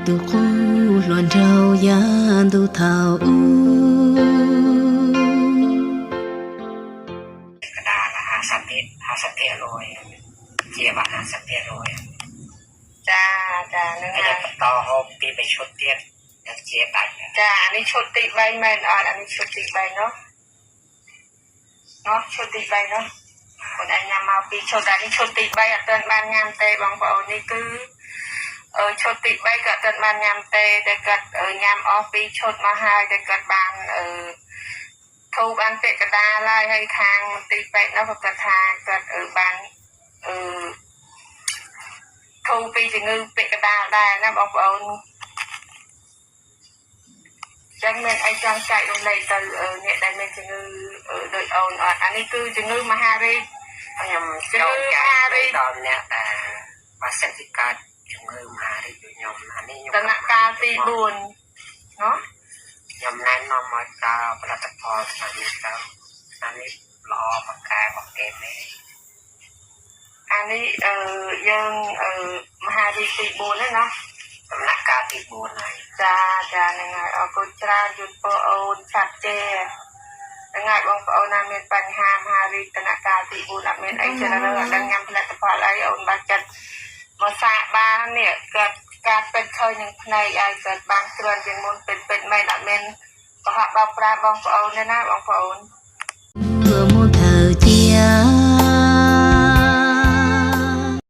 Tus qub hluas nraug yav ntuj thaum ub. Cái đà là hai sao thiệt, hai sao thiệt rồi. Chia ba hai sao thiệt rồi. Tsa, tsa, nws Bây giờ hais. Tao hô pi bảy chốt tiếp, để chia bảy. Tsa, anh ấy chốt tiếp bảy men, ờ, anh ấy chốt tiếp bảy nó. Nó chốt tiếp bảy nó. Còn anh nhắm mau pi chốt, anh ấy chốt tiếp bảy, ở trên ban nhắm tê, bóng vào, anh ấy cứ, ờ, chốt tiếp bảy, ở trên ban nhắm tê, để cật, ờ, nhắm off pi chốt mà hai, để cật ban, ờ, thu ban pek kda lai hơi khang, ti pek nó có cật hai, cật, ờ, ban, ờ, thu pi chữ ngư pek kda lai, nó bóng vào. Chân men ai chân chạy đồng lầy từ, ờ, nhẹ đài men chữ ngư, ờ, đội ôn, ờ, anh ấy cứ chữ ngư mà Harry. Chữ ngư mà Harry. Đòn nè, à, ba sen thì card, chữ ngư mà Harry tụi nhóm mà anh ấy nhóm Tao nặng cao ti buồn. Nó. Nhóm này nó mà tao, bà là tập hợp, mà mình tao, anh ấy lo, bà cái, bà kèm này. Ani, ờ,យើង, ờ, Mahari Tibun ហ្នឹងណា. ដំណាក់កាលទីបួនហើយ. ចា, ចា, ហ្នឹងហើយ. អរគុណច្រើន, ជូនពរអូនឆាប់ចេះ. ហ្នឹងហើយ, បងប្អូនណាមានបញ្ហា Mahari ដំណាក់កាលទីបួន អត់មានអីជ្រើសរើស, អត់ដឹងញ៉ាំផលិតផលអី, អូនបើកចិត្តមកសាកបាននេះ, គាត់ការពិតឃើញនឹងភ្នែកហើយ, គាត់បានគ្រាន់ជាងមុនពិតៗមែន, អត់មានកុហកបោកប្រាស់បងប្អូនទេណា, បងប្អូន.